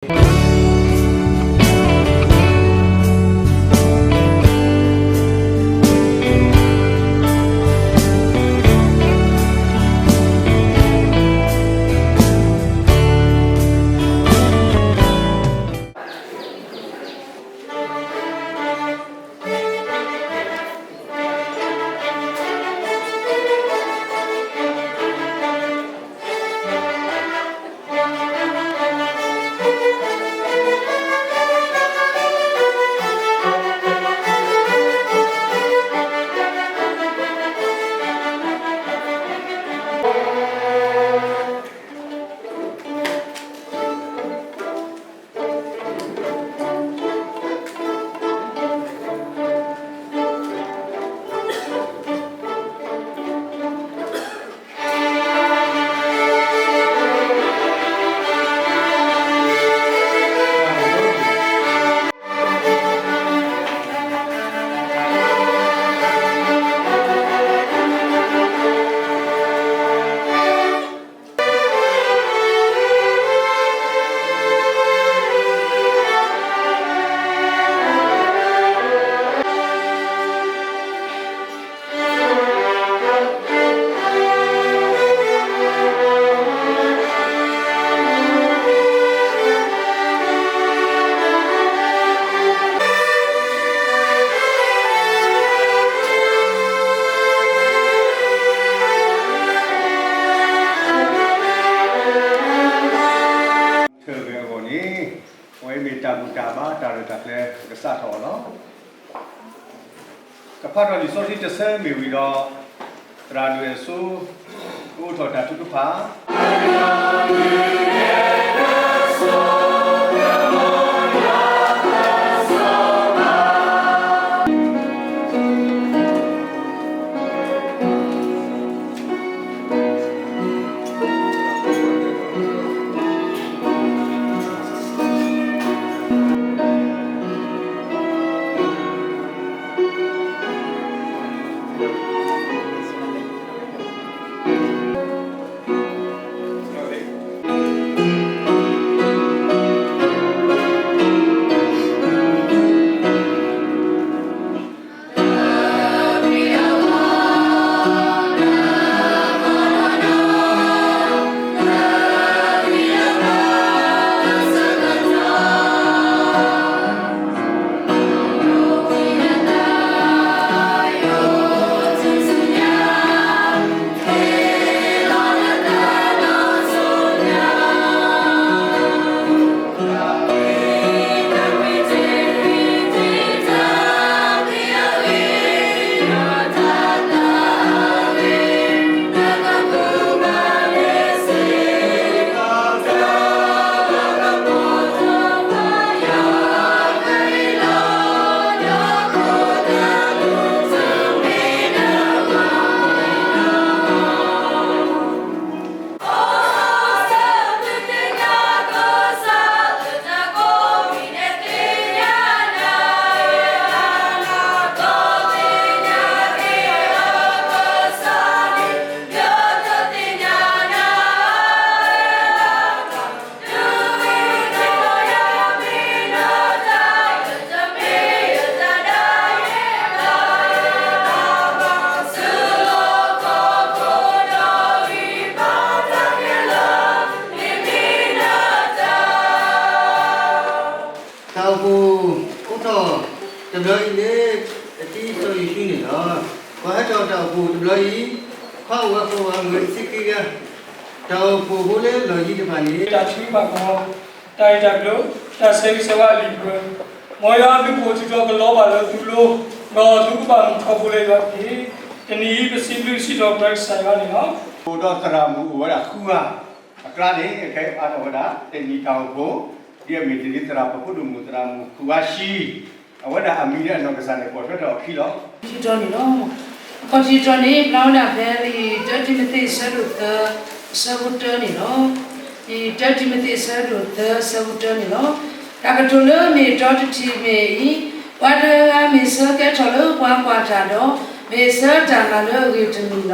ထၢၣ်ဂ့ၤအဂီၢ်န့ၣ် အဝဲအံၤမ့ၢ်တၢ်ဘူၣ်တၢ်ဘါတၢ်ရဲၣ်တၢ်ကျဲၤကစးထီၣ်အီၤလီၤ. ကဖးထီၣ်လံာ်စီဆှံတဆၢမ့ၢ်ဝံၤဒီး သရၣ်ဒိၣ်အဲၣ်စိ ကအိးထီၣ်တၢ်ထုကဖၣ် တၢ်အိၣ်ဖှိၣ်အိးထီၣ်တဘျီအံၤလၢ အတံၤစီၤယိၤၡူန့ၣ်လီၤ. ပှၤဟဲထီၣ်တၢ်အိၣ်ဖှိၣ်တဘျီအံၤ ခွါအိၣ်ဝဲဃီဝဲမုၢ်တဆံခံဂၤ တၢ်အိၣ်ဖှိၣ်ဖိလၢလီၢ်ယံၤတဖၣ်န့ၣ် တၢ်ထုကဖၣ်ကမီၤ, တၢ်ဂ့ၢ်တၢ်ကျိၤ, တၢ်ဆၢဂ့ၤဆၢဝါအလံာ်ပှဲၤ, မ်ယွၤအဘျုးအဖှိၣ်ထုးထီၣ်ကလီၤဘၣ်လၢသုလိၤ, ဒီးသုကဘၣ်မုာ်ထီဘိလၢယွၤတက့ၢ်. တနံၤအံၤပစံးဘျုးစံးထီၣ်ပတြၢၤကစၢ်ယွၤန့ၣ်လီၤ. အိၣ်ဒီးသရၣ်မုၣ်အိၣ်ဝဲဒၣ်ဃုဂၤ, အကျါန့ၣ် ခဲအံၤအါထီၣ်ဝဲဒၣ် တနံၤတၢ်အိၣ်ဖှိၣ်, ဒ်အမ့ၢ်တနံၤသရၣ်ပဖိဒိၣ်မုၣ်သရၣ်မုၣ်ခွံဝါဆံ အဝဲဒၣ်အမံၤလၢအနီၢ်ကစၢ်န့ၣ် ပိာ်ထွဲထီၣ်အခံလီၤ. ထံတီၤန့ၣ်လီၤ. အခီၣ်ထံးတီၤန့ၣ် ပျၢ်ဝဲဒၣ်ဖဲလံာ်တၢတံၤမသ့း အဆၢဒိၣ်သၢ အဆၢဖိတၢန့ၣ်လီၤ. လံာ်တၢတံၤမသ့း အဆၢဒိၣ်သၢ အဆၢဖိတၢန့ၣ်လီၤ. တၢ်ကတိၤလၢမ့ၢ်တီတထံၣ်မ့ၢ်အံၤ, ပှၤတဂၤမ့ၢ်ဆၢကဲထီၣ်လၢပှၤကွၢ်တၢ်ဒီး မ့ၢ်ဆၢတၢ်နာ်လၢအဂ့ၢ်တမံၤလီၤ.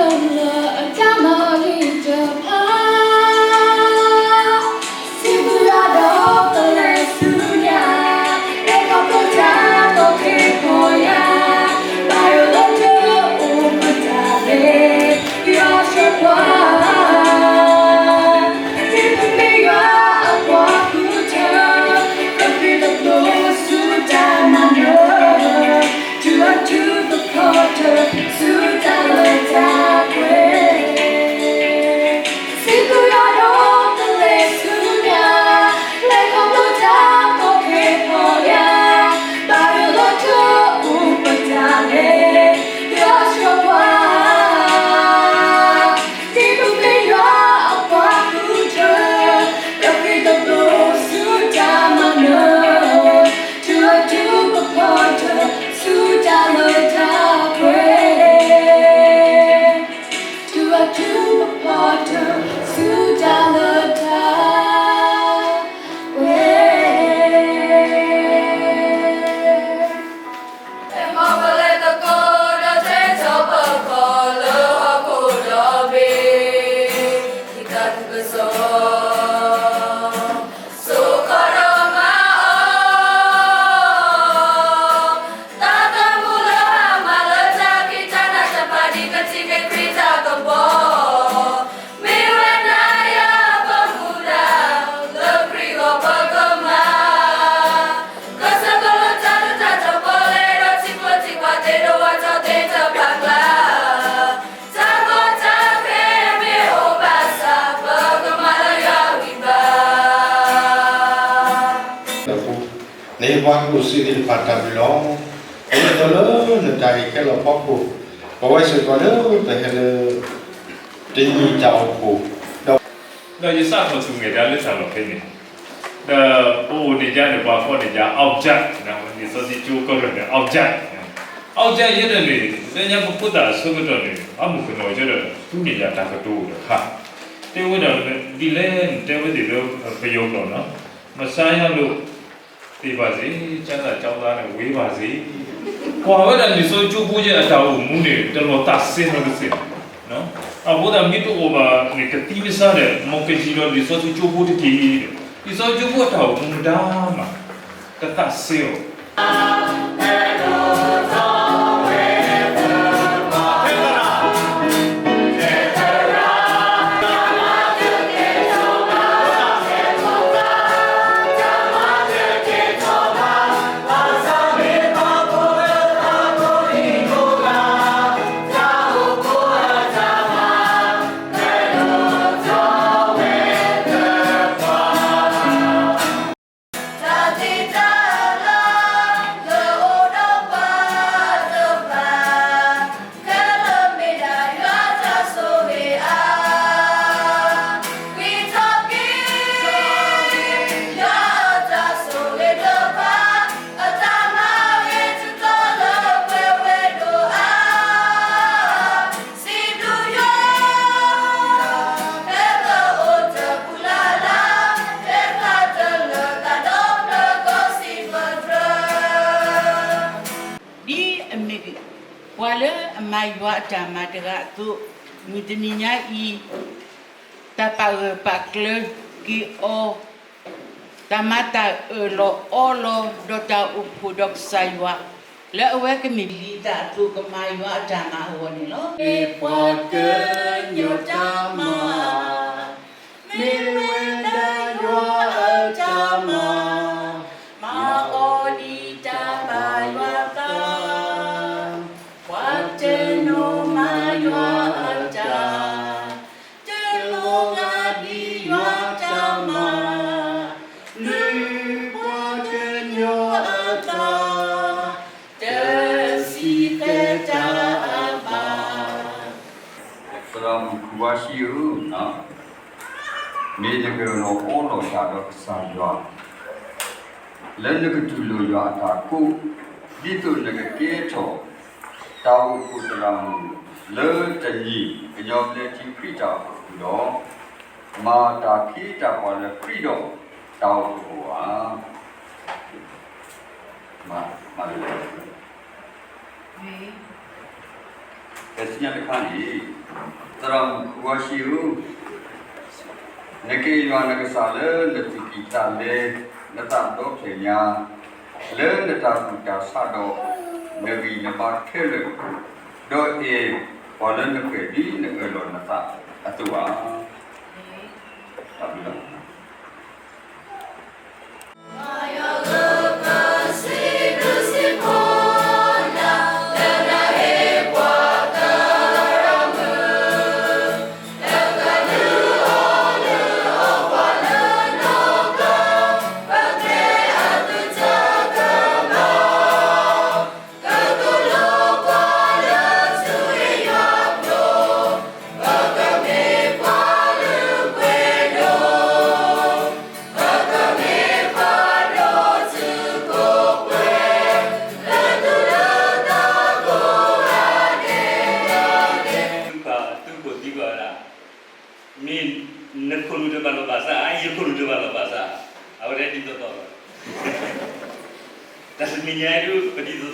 လၢအတၢ်မၤဂ့ၤတဖၣ်, စံးဘျုးယွၤဒီးပလဲၤဆူညါ, လဲၤခီဖျိတၢ်ကီတၢ်ခဲကိးညါ, ဘၣ်ယိၣ်လၢတၢ်အိၣ်ဖှိၣ်တၢ်လဲၤ, ယွၤဆှၢပှၤ ဒ်ပမ့ၢ်ယွၤအပှၤဃုထၢ, ပဃ့တၢ်ဘျုးဆူတၢ်မၤနၢၤ, တုၤအတုၤပဖီတၢၣ် ဆူတၢ်လၢတၢ်ပှဲၤ, စံးဘျုးယွၤဒီးပလဲၤဆူညါ, လဲၤခီဖျိတၢ်ကီခဲကိးညါ, ဘၣ်ယိၣ်လၢတၢ်အိၣ်ဖှိၣ်တၢ်လဲၤ, ယွၤဆှၢပှၤ ဒ်ပမ့ၢ်ယွၤအပှၤဃုထၢ, ပဃ့တၢ်ဘျုးဆူတၢ်မၤနၢၤ, တုၤအတုၤပဖီတၢၣ် ဆူတၢ်လၢတၢ်ပှဲၤ, တုၤအတုၤပဖီတၢၣ် ဆူတၢ်လၢတၢ်ပှဲၤ. မ်ပလဲၤသကိးဒီး တဲစီၤပၤကီၢ်လၢဟီၣ်ခိၣ်ဒီဘ့ၣ်, ယတၢ်သးခုကစီၣ် စိကီဒီးမၤအီၤ, တၢ်သးမုာ်လၢအမၤလၢတၢ်ဖံးတၢ်ညၣ်တဖၣ် ဒ်ပထံၣ်န့ၢ်ခရံာ်တၢ်ကပီၤ, မ့ၢ်ဝဲဒၣ်ယၤပမူဒါ, လၢခရံာ်အဂီၢ်ပကမၤ ကစၢ်ကလိတၢ်ဒိတၢ်ထီၣ်ပီလဲၣ်ဒီး ထံကျိထံကွၢ်သ့ၣ်ဒီး ဝးထီၣ်သ့ၣ်တဖၣ်ကျါ, တၢ်ကီတၢ်ခဲမ့ၢ်အိၣ်ဘၣ်ဆၣ် ပကမၤလၢယွၤဂံၢ်ဘါ နဟ့ၣ်ပှၤကျိၣ်စ့သ့ၣ်တဖၣ်တၢ်ဘျုးလီၤ. ပဝဲဒၣ်လၢနတၢ်ဂ့ၢ်ခဲလၢာ်ဖီခိၣ်, ပဝဲစ့ၢ်ကီးလၢပဟဲလၢ တနံၤတၢ်အိၣ်ဖှိၣ်, ဒီး ဒီးယစးထီၣ်ဆူမဲာ်ဒၣ်လၢတၢ်လီၢ်ဖဲန့ၣ်, ဒီးပအိၣ်န့ၣ်ယါန့ၣ် ပှၤကိးန့ၣ်ယါ အီၣ်ကၠၣ်, လံာ်စီဆှံကၠိကရၢၢ်န့ၣ် အီၣ်ကၠၣ်, အီၣ်ကၠၣ်ယဲဒၣ်န့ၣ် လၢညါပဖိသၣ်အဆၢကတီၢ်န့ၣ် အမုၢ်ကနီၤယဲဒၣ် သူန့ၣ်ယါတၢ်ကတိၤတခါ, တဲဝဲဒၣ် ဒ်လဲၣ်တဲဝဲသ့ၣ်လၢပယီၤကျိာ်နီၤ, မဆါယါလိာ် သေပါစေ, ချမ်းသာကြောင်းသားနဲ့ ဝေးပါစေ. ကွၢ်ဝဲဒၣ်လံာ်စီဆှံကၠိဖိယဲအတၢ်အိၣ်မူန့ၣ် တလီၤသးစဲနီတစဲး. အဃိသတးမ့ၢ်တအိၣ်ဘၣ်န့ၣ် ကသံမ့ၢ်ဆါဒီး မ်ကယံၤလီၤလံာ်စီဆှံကၠိဖိတက့ၢ်. လံာ်စီဆှံကၠိဖိအတၢ်အိၣ်မူမတၤမး ကသးစဲအီၤ တၢ်သ့တၢ်လၢ လၢအိၣ်ဒီးပှၤတဖၣ် ခဲလၢာ်မ့ၢ်ဒၣ်ယွၤတၢ်ဆိၣ်ဂ့ၤအါ, ဝံၤထီၣ်က့ၤ ယွၤအတၢ်ဆိၣ်ဂ့ၤတဖၣ် အတၢ်မၤဂ့ၤတတီၤလၢပှဲၤဝဲဒိၣ်အါ. စံးဘျုးယွၤ ဖဲပအိၣ်တပူၤလၢ်လၢ် ဖဲပတလၢာ်သးဒီဖျၢၣ်ကီၢ်စံးပတြၢၤ ဒ်အမ့ၢ်ပှၤလၢအမၤယွၤအတၢ်မၤတဂၤအသိး, မုၢ်တနံၤညါအံၤ တၢ်ပာ်ဂၢၢ်ပာ်ကျၢၤက့ၤအီၤ, တၢ်မၤတၢ်အၢၣ်လီၤအီလီၤ ဒီးတၢ်အိၣ်ဖှိၣ်ဒီးကစၢ်ယွၤ လၢအဝဲကမ့ၢ်လံာ်တၢ်အသိးကမၤယွၤအတၢ်မၤအဂီၢ်န့ၣ်လီၤ. မ့ၢ်ပှၤကညီတၢ်မၤ မ့ၢ်ဝဲဒၣ်ယွၤအတၢ်မၤ, မၤအီၤဒ်တၢ်ဘၣ်ယွၤသး, ပှၤတနီၤမၤယွၤအတၢ်, တလိၣ်ဂၤဒ်ယွၤတၢ်မၤ, လုၢ်ပှၤကညီအသး, တစံးသဲတၢ်အဘၣ် သရၣ်မုၣ်ခူဝါဆံဧၢ, မ့ၢ်နကလီၤအီလီၤတၢ်ဒီးကစၢ်ယွၤ, လၢနကတူၢ်လိာ်ယွၤအတၢ်ကိး, ဒ်သိးနကကဲထီၣ် တၢ်အိၣ်ဖှိၣ်သရၣ်မုၣ်လၢတနံၤ ကညီဘျၢထံခရံာ်တၢ်အိၣ်ဖှိၣ်ဒီး, မၤတၢ်ခ့တၢ်ပှၤလၢခရံာ်ဒီးတၢ်အိၣ်ဖှိၣ်ဧါ. မၤလၢ ဖဲဆူညါတခါန့ၣ်, သရၣ်မုၣ်ခူၣ်ဝါဆံးဧၢ, နက့ၤယွၤနကစၢ်လၢနသူၣ်ကံၢ်သးလဲ, နသးဒီဖျၢၣ်ညါ, လၢနတၢ်ကူၣ်တၢ်ဆးဒီး နဂံၢ်နဘါခဲလၢာ်, ဒီးအဲၣ်ပှၤလၢနကွဲၢ်ဒ်နအၢၣ်လီၤနသးအသိးဧါ. တၢ်ဘျုးလီၤ. Mì, နခိၣ်နူာ်တဘၣ်လိာ်ဘၣ်စး, ယခိၣ်နူာ်တဘၣ်လိာ်ဘၣ်စး, အဝဲဒၣ်ဒ်သိးသိးလီၤ. တၢ်တနံၤညါအံၤဒုး ပဒ်သိးသိးလီၤ.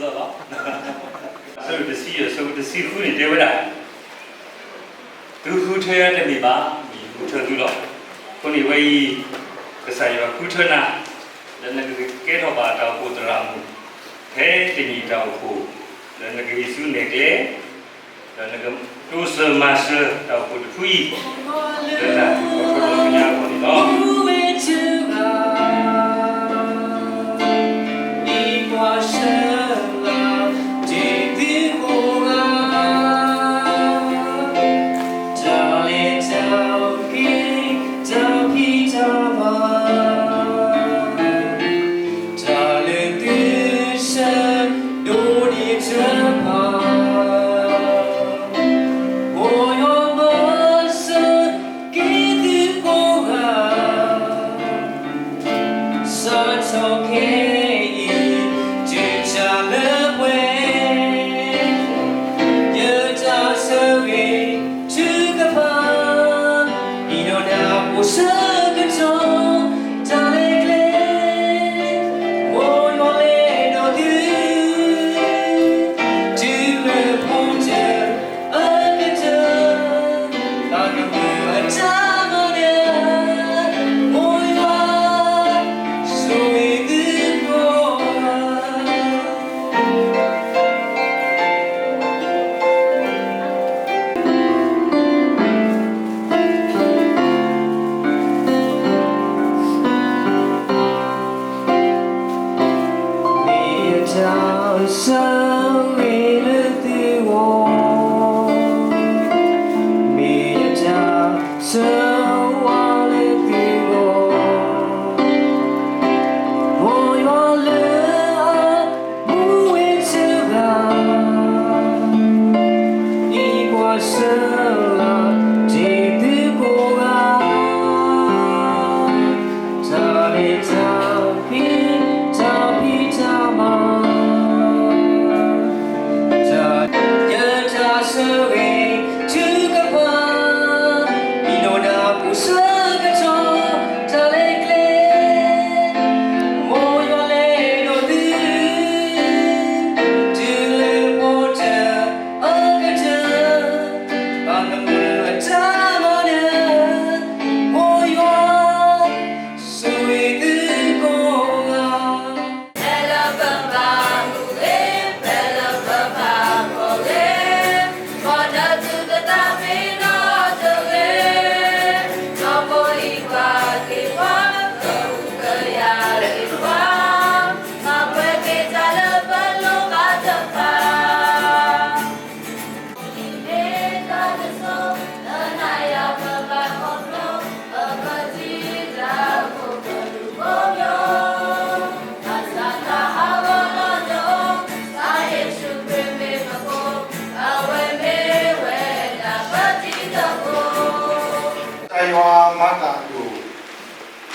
အဆၢဒိၣ်တဆံယဲၢ် အဆၢဖိတဆံဃုန့ၣ်တဲဝဲဒၣ်, သုဃုထၢယၤတမ့ၢ်ဘၣ်, မ့ၢ်ယဃုထၢသုလီၤ. အဃိန့ၣ်ဝဲအံၤ, ကစၢ်ယွၤဃုထၢနၤ, လၢနကကဲထီၣ်ဘၣ်တၢ်အိၣ်ဖှိၣ်သရၣ်မုၣ်, ဖဲတနံၣ်တၢ်အိၣ်ဖှိၣ်, လၢနကဟ့ၣ်ဆူနဲၣ်ကျဲ ဒီးနကတိစၢၤမၤစၢၤတၢ်အိၣ်ဖှိၣ်တဖုအံၤ, လၢတၢ်သူၣ်ထီၣ်ထီထီၣ်ဆူညါအဂီၢ်န့ၣ်လီၤ. ကွၢ်ဆၢလၢတ့ၢ်သုကိးဂၤ, တၢ်လဲၤတၢ်က့ၤ, တၢ်ဖံးတၢ်မၤ တၢ်လၢသုဆၢဒိးန့ၢ်တဖၣ်, မ်ယွၤမၤစၢၤက့ၤသုကိးဂၤ, စးထီၣ်ခဲအံၤ တုၤတၢ်လၢပှဲၤ ယတၢ်ဆိၣ်ဂ့ၤထုကဖၣ်, မ့ၢ်ဒီးနၢ်ပၢၢ်ဆၢကတီၢ် တၢ်လဲၤကျဲ, မ်ယွၤလဲၤဒီးသု တုၤလၢဖီတၢၢ်အကတၢၢ်, ဘၣ်ကမၢအတၢ်မၤနၢၤ, မ်ယွၤ ဆိၣ်ဂ့ၤသုကိးဂၤ. မ့ၢ်ယတၢ်ဆိၣ်ဂ့ၤလၢသုဂီၢ်, မ့ၢ်ယတၢ်ဆိၣ်ဂ့ၤလၢသုဂီၢ်, မ်ယွၤလၢအမူဝဲတဂၤ, နံၤကွၢ်ဆၢလၢတ့ၢ်သုကိးဂၤ, တၢ်လဲၤတၢ်က့ၤ တၢ်ဖံးတၢ်မၤ ယတၢ်ဆိၣ်ဂ့ၤထုကဖၣ်, မ့ၢ်ဒီးနၢ်ပၢၢ်ဆၢကတီၢ် တၢ်လဲၤကျဲ, မ်ယွၤလဲၤဒီးသု တုၤလၢဖီတၢၢ်အကတၢၢ်, ဘၣ်ကမၢအတၢ်မၤနၢၤ, မ်ယွၤ ဆိၣ်ဂ့ၤသုကိးဂၤ. ဖဲလၢပဘၣ်မူဂ့ၤ, ဖဲလၢပဘၣ်ဖှီၣ်ဂ့ၤ, မ်နသုတသးပ့ၤနီၣ်တဂ့ၤ, ဒီးဖိလံၤပှၤက့ၤပှၤ, ကဟုကယာ်က့ၤပှၤ, မၤပှဲၤက့ၤတၢ်လၢပလိၣ်ဘၣ်တဖၣ် တၢ်ယွၤမၤတၢ်အဒိၣ် လၢပက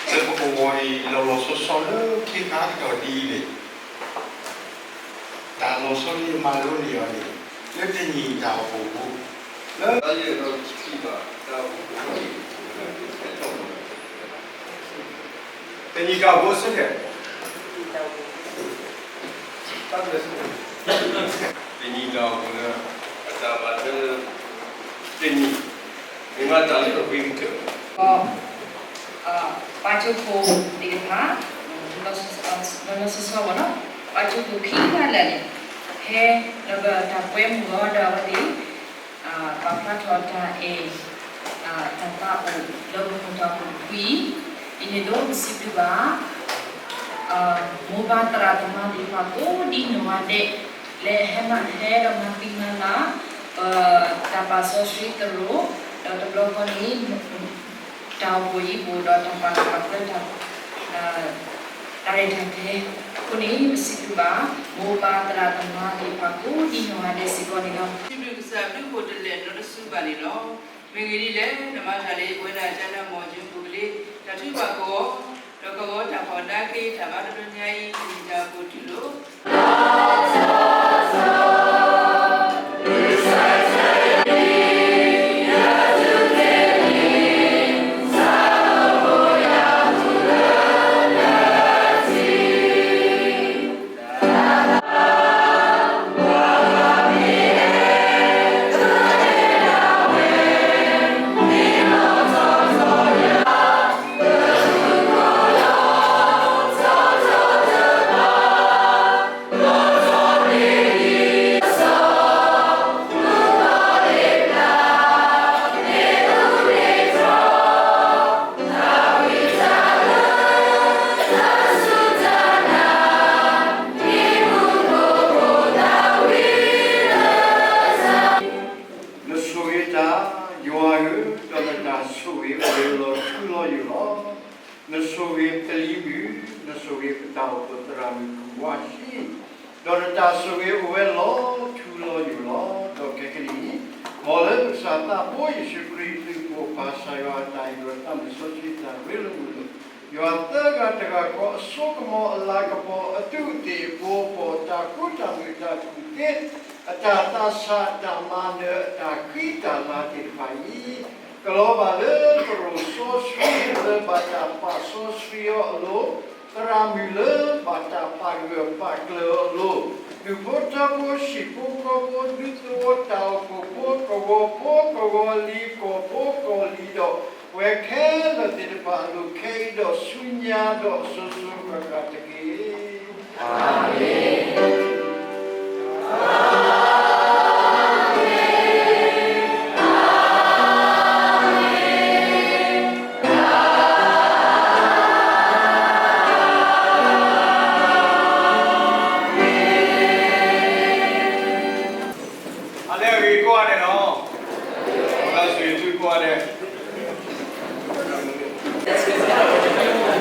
ဝီၤအံၤ လီၤလီၤဆီဆီလၢခံခါကတီၢ်ဒ်အံၤန့ၣ် တၢ်လီၤဆီလၢယမၤလိန့ၢ်အီၤန့ၣ် လၢတနံၤတၢ်အိၣ်ဖှိၣ်ပူၤ လၢ တနံၤတၢ်အိၣ်ဖှိၣ်အဆိကတၢၢ် တနံၤတၢ်အိၣ်ဖှိၣ်လၢ တၢ်ဘၣ်ထွဲလၢ တနံၣ် မ့ၢ်မးတၢ်လၢအဂ့ၤကတၢၢ် ဒီး ပၢ်ကၠိဖိသ့ၣ်တဖၣ် လီၤလီၤဆီဆီဘၣ်နီၤ ပၢ်ကၠိဖိခံဂၤလၢာ်န့ၣ် ဖဲလၢပတၢ်ကွဲမုာ်အီၤဒီးအဝဲသ့ၣ် ပာ်ဖျါထီၣ်တၢ်အဲၣ် တၢ်သးအိၣ်လၢပမုၢ်တၢ်အိၣ်ဖှိၣ်အံၤ ဒ်န့ၣ်အသိးပစံးဘျုးဘၣ် မိၢ်ပၢ်သရၣ်သမါသ့ၣ်တဖၣ်ကိးဒ်နီၢ်ဂၤဒဲး လၢဟဲမၤဟဲဒီးမၤသံမၤလၤ ပတၢ်ပာ်စီဆှံသရိာ် ဒီးတဘျီဃီန့ၣ် တၢ်အိၣ်ဖှိၣ်အံၤပအိၣ်ဒီးတၢ်ပာ်ဂၢၢ်ပာ်ကျၢၤ တၢ်ရဲၣ်တၢ်ကျဲၤ အဃိန့ၣ် ပစံးဘျုးဘၣ် မိၢ်ပၢ်သရၣ်သမါသ့ၣ်တဖၣ်ကိးဒ်နီၢ်ဂၤဒဲးစ့ၢ်ကီးန့ၣ်လီၤ. စံးဘျုးကစၢ်ဘျုးဖှိၣ်တလဲၤနီတစုဘၣ်န့ၣ်လီၤ. မ့ၢ်ဂ့ၢ်ဒ်လဲၣ် နမၤတၢ်လၢ ပဝဲဒၣ်ကၠါနၢမီၢ်ကၠိပူၤကလ့ တၢ်ထုကဖၣ်ကဝီၤ ဒီးကဝီၤတၢ်ဖီၣ်ဒါက့ၤ တၢ်ဘါတဘျီညါအံၤ မ့ၢ်တၢ်အိၣ်ဖှိၣ်ထူလိာ် နဆိၣ်ဂ့ၤတၢ် ယွၤဧၢ, ဒီးနတၢ်ဆိၣ်ဂ့ၤအိၣ်လီၤထူလီၤယိာ်လီၤ. နဆိၣ်ဂ့ၤပလံၤမုၣ်, နဆိၣ်ဂ့ၤပတၢ်အိၣ်ဖှိၣ်သရၣ်မုၣ်ကဝါဆံ, ဒီးနတၢ်ဆိၣ်ဂ့ၤအိၣ်ဝဲလီၤထူလီၤယိာ်လီၤ. ဒီးခဲကနံၣ်အံၤ, မ်လၢပကစၢ်သးဘိယ့ၣ်ၡူးခရံာ်အဘျုးအဖှိၣ် ပၢ်ကစၢ်ယွၤအတၢ်ဟ့ၣ်လီၤသးမုၢ်စီဆှံတၢ်ရ့လိာ်မုာ်လိာ် ယွၤသၢဂၤတဂၤဃီအစိကမီၤအလၤကပီၤ အသူးအသ့ၣ်အဘိဘီၣ် တၢ်ကူတၢ်မုာ်တၢ်ကူၣ်သ့ အတၢ်သးဆးတၢ်မၤနၢၤ အတၢ်ဃံတၢ်လၤသ့ၣ်တဖၣ်အံၤ, ကလီၤဘၣ်လၢသရိာ်စီဆှံလၢဘၣ်တၢ်ပာ်စီဆှံအီၤအလိၤ, သရၣ်မုၣ်လၢဘၣ်တၢ်ပာ်ဂၢၢ်ပာ်ကျၢၤအီၤအလိၤ, ဒူၣ်ဖိထၢဖိ ဟံၣ်ဖိဃီဖိ ဒူသဝီတၢ်အိၣ်ဖှိၣ်ဖိ ကဝီၤဖိကဝီၤလံၤ ကီၢ်ဖိကီၢ်လံၤဒီး ပဝဲခဲလၢာ်သ့ၣ်တဖၣ်အလိၤ ခဲအံၤဒီးဆူညါဒီးအစိၤစိၤဃၣ်ဃၣ်တက့ၢ်. အၤမ့ၣ်. အါန့ၢ်အဂ့ၤကိးဂၤဒဲးလီၤ. တၢ်ဆိၣ်ဂ့ၤဆူကိးဂၤဒဲး.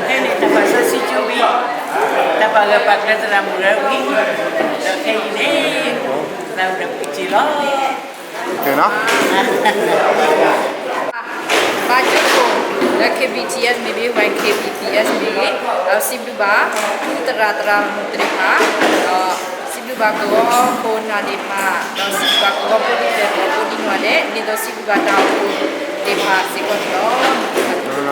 ဖဲန့ၣ်တၢ်ပာ်စီဆှံကၠိဝံၤ, တၢ်ပာ်ဂၢၢ်ပာ်ကျၢၤသရၣ်မုၣ်လၢဝံၤ, ဒီးခဲအံၤန့ၣ်, သရၣ်မုၣ်ဒီးပူၤစ့လီၤ. ကဲနီၤ. ဘါကၠိခိၣ်လၢ K B T S မ့ၢ်ဂ့ၤ, Y K B T S မ့ၢ်ဂ့ၤ, ဒီးစံးဘျုးဘၣ် ထူသရၣ်သရၣ်မုၣ်သ့ၣ်တဖၣ်, ဒီးစံးဘျုးဘၣ်ကဝီၤခိၣ်နၢ်သ့ၣ်တဖၣ်, ဒီးစံးဘျုးဘၣ်ကဝီၤဖိဒ်သိး ကဝီၤဖိဒ်နီၢ်ဂၤဒဲး, ဒ်သိးစံးဘျုးဘၣ်တၢ်အိၣ်ဖှိၣ်သ့ၣ်တဖၣ်စ့ၢ်ကီးန့ၣ်လီၤ.